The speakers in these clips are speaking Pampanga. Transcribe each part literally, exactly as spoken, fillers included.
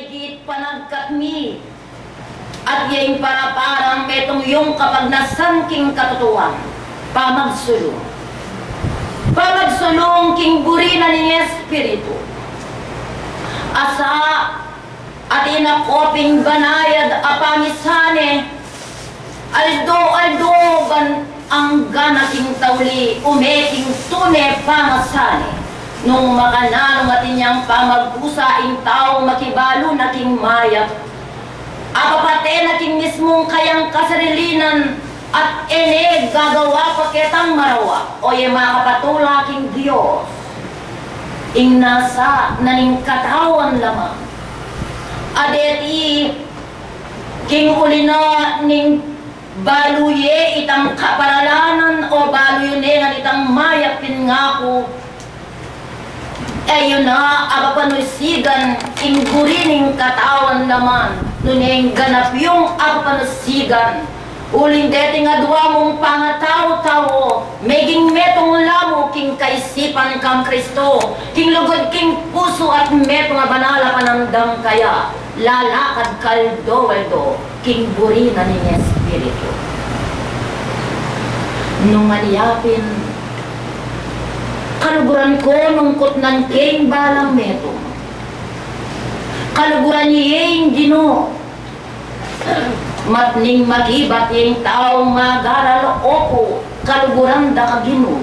Higit panagkat mi, at ya ing paraparan metung yung kapagnasan king katutuan, pamagsulung. Pamagsulung king buri na ning Espiritu. Asa, atin a koping banayad a pamisane, aldo-aldo ban angga na king tauli, ume king tune pamasane. Nung makananu atin yang pamagkusa ing tau makibalu na king mayap, apapate na king mismung kayang kasarilinan, at e ne gagawa pa ketang marawa, o ye makapatula king Dios. Ing nasa na ning katawan laman. A deti king uli na ning balu ye itang kaparalanan o balu ye ne ngan itang mayap pin ngaku, e yu na apapanusigan ing buri ning katawan laman, nune ing ganap yung apapanusigan. Uling deting adua mung pangatau-tau, meging metung la mu king kaisipan kang Kristo, king lugud king pusu at metung a banal a panandang kaya, lalakad ka aldo-aldo king buri na ning Espiritu. Nung anya pin, kaluguran ku nung kutnan ke ing balang metung. Kaluguran ye ing Ginu. Matning makibat ing taung magaral, opu, kaluguran da ka Ginu.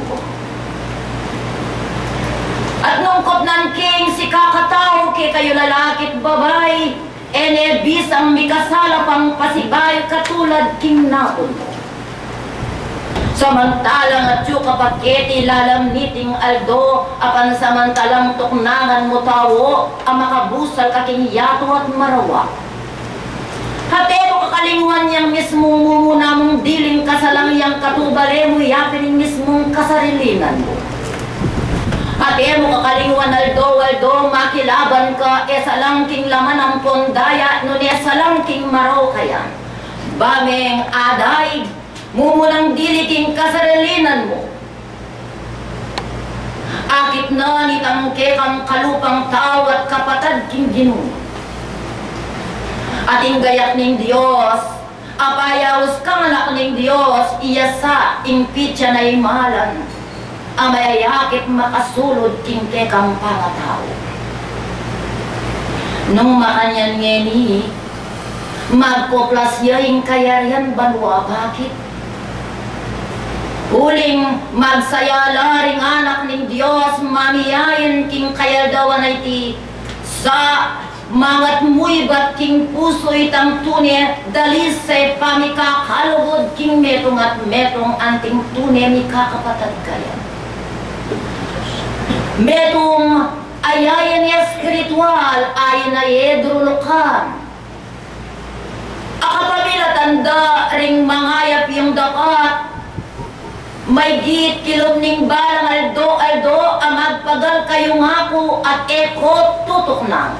At nung kutnan ke ing sikakatau, kekayu lalaki't babai, e ne bisang mikasala pang pasibayu katulad king napun mu. Samantalang atyu ka pa keti lalam niting aldo, a pansamantalang tuknangan mu tau a makabusal ka king yatu at marawa. At e mu kakalingwan yang mismung mumuna mung diling kasalang yang katubale mu, yapin ing mismung kasarilinan mu. At e mu kakalingwan aldo-aldo makilaban ka, e salang king laman ampon daya, nune salang king marau kayan. Ba meng adaig, mumunang dili king kasarilinan mu. Akit na nitang kekang kalupang tau at kapatad king Ginu. At ing gayak ning Dios, a payaus kang anak ning Dios, iya sa ing pitsa na imalan a mayayakit makasulud king kekang pangatau. Nung makanyan ngeni, magkoplas ya ing kayarian banua. Bakit? Uling magsaya la ring anak ning Dios mamiyain king kayaldawan a iti, sa mangat mu ibat king pusu itang tune, dalisay pamikakalugud king metung at metung anting tune mikakapatad kaya. Metung a yayan espiritual, ayan a e durulukan. Akapamilatan da ring mangayap yung dapat, maygit kilub ning balang aldo-aldo a magpagal kayu ngaku at e ko tutuknang.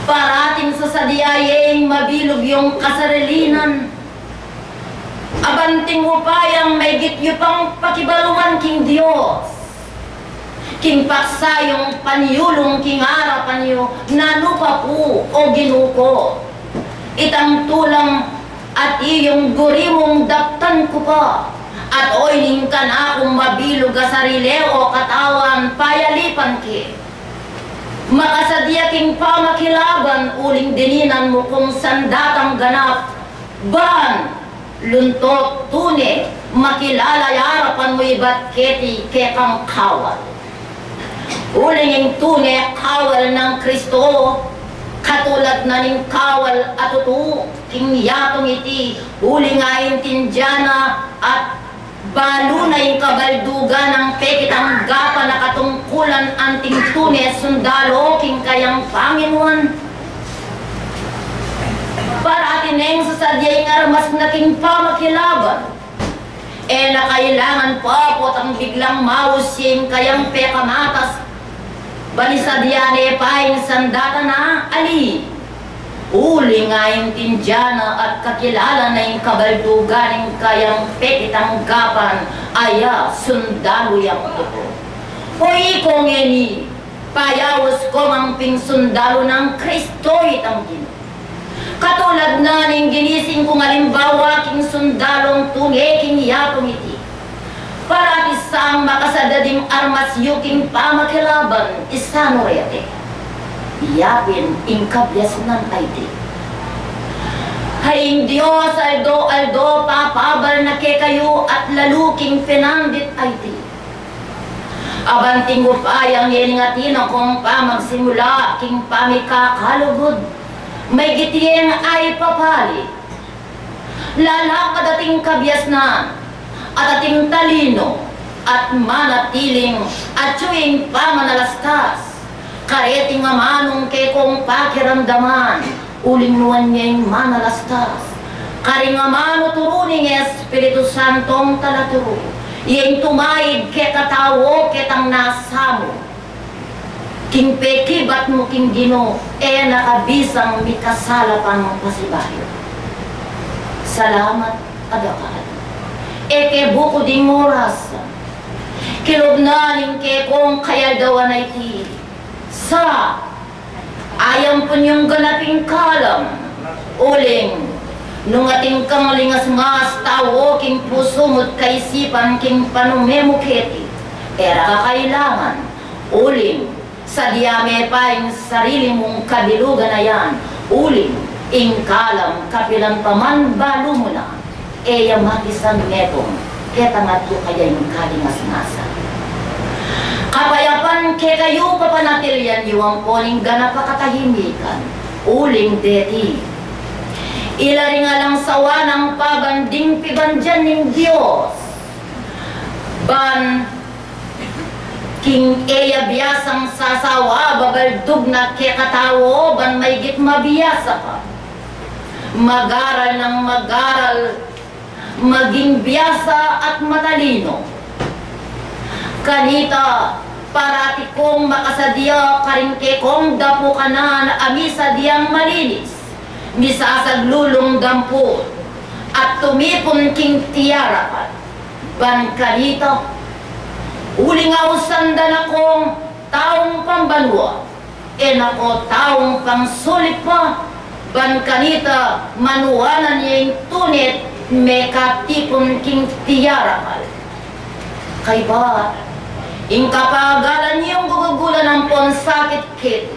Parating sasadia ye ing mabilug yung kasarilinan. Abanting upayang maygit yu pang pakibaluan king Dios. King paksa yung panyulung king arapan yu, nanu pa pu, o Ginu ku. Itang tulang at iyung buri mung daptan ku pa. At oyni ing kanakung mabilug a sarili o katawan, payalipan ke. Makasadia king pamakilaban uling dininan mu kung sandatang ganap, ban luntuk tune makilala ya arapan mu ibat keti kekang kawal. Uling ing tune kawal nang Kristo, katulad na ning kawal a tutu king yatung iti, uling aintindian na at balu na ing kabaldugan nang pekitanggapan a katungkulan anting tune sundalu king kayang Panginoon. Parati neng sasadia ing armas na king pamakilaban. E na kailangan pa potang biglang maus ya ing kayang pekamatas. Ban isadia ne pa ing sandata na ali. Uling aintindian na at kakilalan na ing kabaldugan ning kayang pekitanggapan a ya sundalu yang tutu. O iko ngeni, Payaus kong pin sundalu nang Kristo itang Ginu. Katulad na ning ginising kung alimbawa king sundalung tune king yatung iti. Parati sang makasada ding armas yu king pamakilaban, isanu reti. Yapin ing kabiasnan a iti. Ing Dios aldo-aldo papabal na kekayu at lalu king pinandit a iti. Abanting upayang yening atin kong pamagsimula king pamikakalugud, maygit yeng a ipapali. Lalakad ating kabiasnan, at ating talino, at manatiling atyu ing pamanalastas, kareting amanung kekong pakiramdaman, uling nuan yeng manalastas. Karing amanu turu ning Espiritu Santong talaturu, yeng tumaid kekatau ketang nasamu. King pekibat mu king Ginu, e na ka bisang mikasala pang pasibayu. Salamat a dakal. E ke buku ding oras, kilub na ning kekong kayaldawan a iti. Sa, ayampun yung ganap ing kalam. Uling, nung atin kang lingasngas tau king pusu mu't kaisipan king panume mu keti, e ra ka kailangan. Uling, sadya me pa ing sarili mung kabilugan a yan. Uling, ing kalam kapilan pa man balu mu na, e ya makisan metung ketang atyu kaya ing kalingasngasan. Kapayapan kekayu, papanatilian yu ampon ing ganap a katahimikan. Uling deti, ila ring alang sawa nang pabanding pibandian ning Dios. Ban king e ya biasang sasawa, babaldug na kekatau, ban maygit mabiasa pa. Mag-aral nang mag-aral, maging biasa at matalino. Kanita, parati kong makasadya karing kekong dapukanan a misadyang malinis, misasaglulung dampu, at tumipun king tiyarapan. Ban kanita, uling ausan da na kong taung pambanua, e na ko taung pangsulit pa, ban kanita manuanan ya ing tunit mekatipun king tiyarapan. Kaybat, ing kapagalan yung gugugulan ampon sakit keti,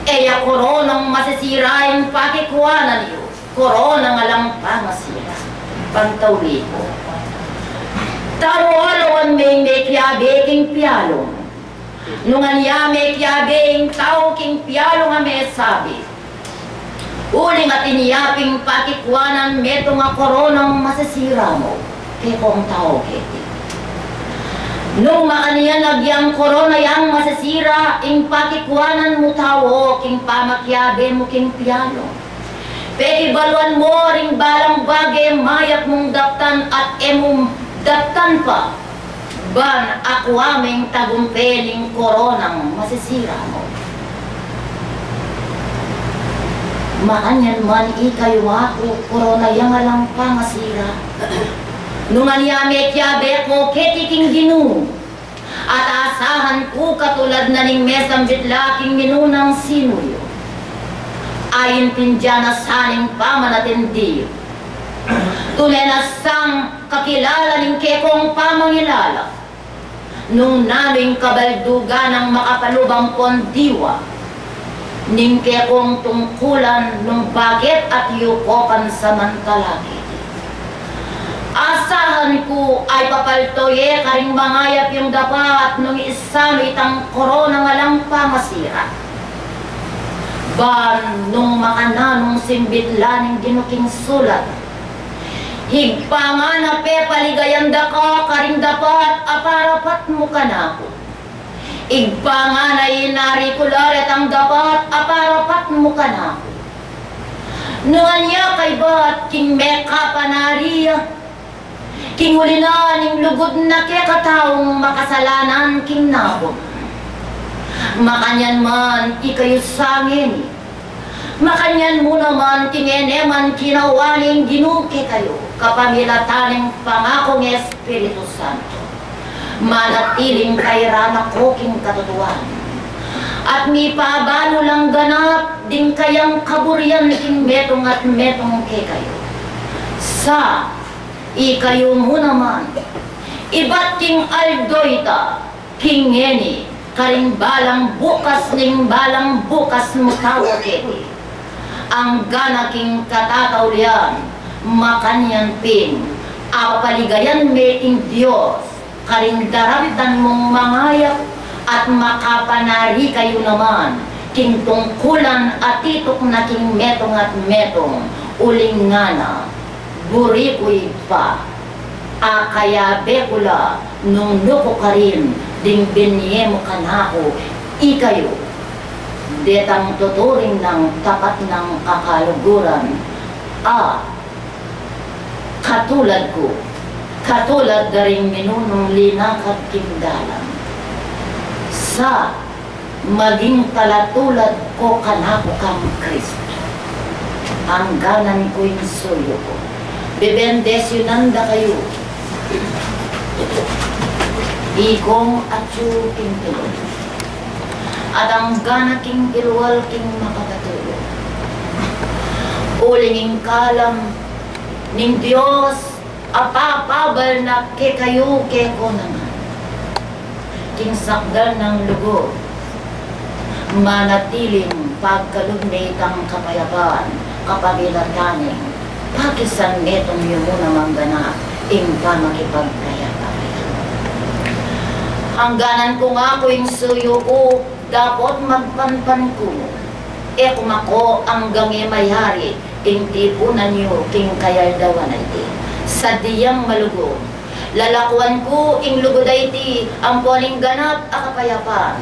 e ya koronang masisira ing pakikuanan yu, koronang alang pangasira. Pantauli ku. Tau alawan me ing mekiabe king pialung. Nung anya mekiabe ing tau king pialung a mesabi, uling atin ya ping pakikuanan metung a koronang masisira mu, kekong tau keti. Nung makanyan agyang korona yang masisira ing pakikuanan mu tau king pamakiabe mu king pialung. Pekibaluan mo ring balang bage mayap mung daptan at e mu daptan pa, ban akua meng tagumpe ning koronang masisira mu. Makanyan man ikayu aku, korona yang alang pangasira. Nung anya mekiabe ko keti king Ginu, at asahan ku katulad na ning mesambit la king minunang sinuyu. Aintindian na sa ning pamanatindi yu. Tune na sang kakilala ning kekong pamangilala. Nung nanu ing kabaldugan nang makapalub ampon diwa ning kekong tungkulan nung bakit atyu ko pansamantala keti. Asahan ku a ipapalto ye karing mangayap yung dapat nung isanu itang koronang alang pangasira. Ban nung makananung simbit la ning Ginu king sulat, Ibpa, ngana pepaligayan da ka karing dapat a parapat mu kanaku. Ibpa, ngana inari ku la retang dapat a parapat mu kanaku. Nung anya kaybat king mekapanari ya, king uli na ning lugud na kekataung makasalanan king naku. Makanyan man ikayu sa ngeni. Makanyan mu naman king e ne man kinawa ning Ginu kekayu, kapamilatan ning pangakung Espiritu Santo. Manatiling kairan na ko king katutuan. At mipabalu lang ganap ding kayang kaburian king metung at metung kekayu. Sa ikayu mu naman, ibat king aldo ita, king ngeni, karing balang bukas ning balang bukas mu tawa keti. Anggana king katataulian, makanyan pin, apapaligayan me ing Dios, karing daramdan mung mangayap, at makapanari kayu naman, king tungkulan a tituk na king metung at metung, uling ngana, buri ku Ibpa, akayabe ku la nung nuku karin ding binie mu kanaku, ikayu, detang tuturing nang tapat nang kakaluguran, a, katulad ku, katulad da ring minunung linakad king dalan. Sa maging talatulad ko kanaku kang Kristo. Angganan ku ing suyu ku. Bebendisyunan da kayu. Ikong atyu king tulung. At anggana king kilwal king makakatulung. Uling ing kalam ning Dios a papabal na kekayu, keko naman. King sakdal nang lugud, manatiling pagkalub ne itang kapayapan, kapamilatan ning pakisan metung yu mu namang ganap ing pamikipagkayap. Angganan ku nga ku ing suyu ku, dapot magpanpan ku mu. E ku mako anggang e mayari ing tipunan yu king kayaldawan a iti. Sadyang malugud, lalakuan ku ing lugud a iti, ampo ning ganap a kapayapan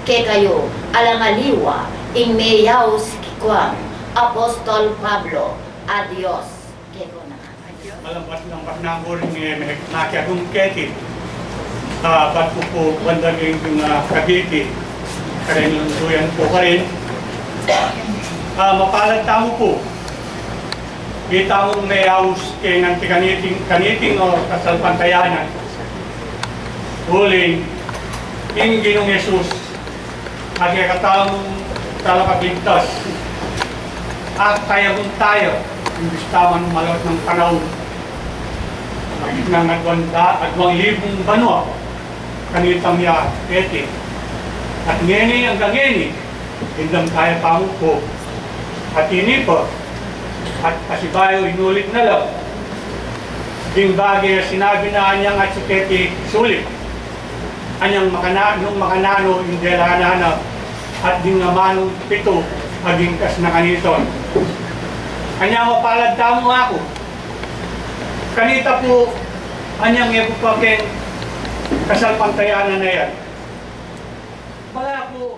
kekayu, alang aliwa ing meyaus kikwan Apostol Pablo. Adios keko naman. Malambat-lambat na ku rin, e, me-, makiagum keti. A, bat ku pu banda king, a, Cavite, karin lunduyan ku karin. A, mapalad tamu pu. Itamu meyaus king anti kaniting, kaniting o kasalpantayanan. Uling ing Ginung Jesus a kekatamung talapagligtas, at tayagun taya, imbis taman malat nang panaun, nang aduang da-, aduang libung banua, kanitang ya keti. At ngeni, anggang ngeni, indang taya pamupu. At ini pa, at pasibayu inulit na la ding bage a sinabi na anyang atsu keti sulip. Anyang makana-, nung makananu ing delanan na, at ding amanung pitu a gingkas na kaniton. Anyang mapalad tamu aku. Kanita pu, anyang e pu pa keng kasalpantayanan a yan. Balaku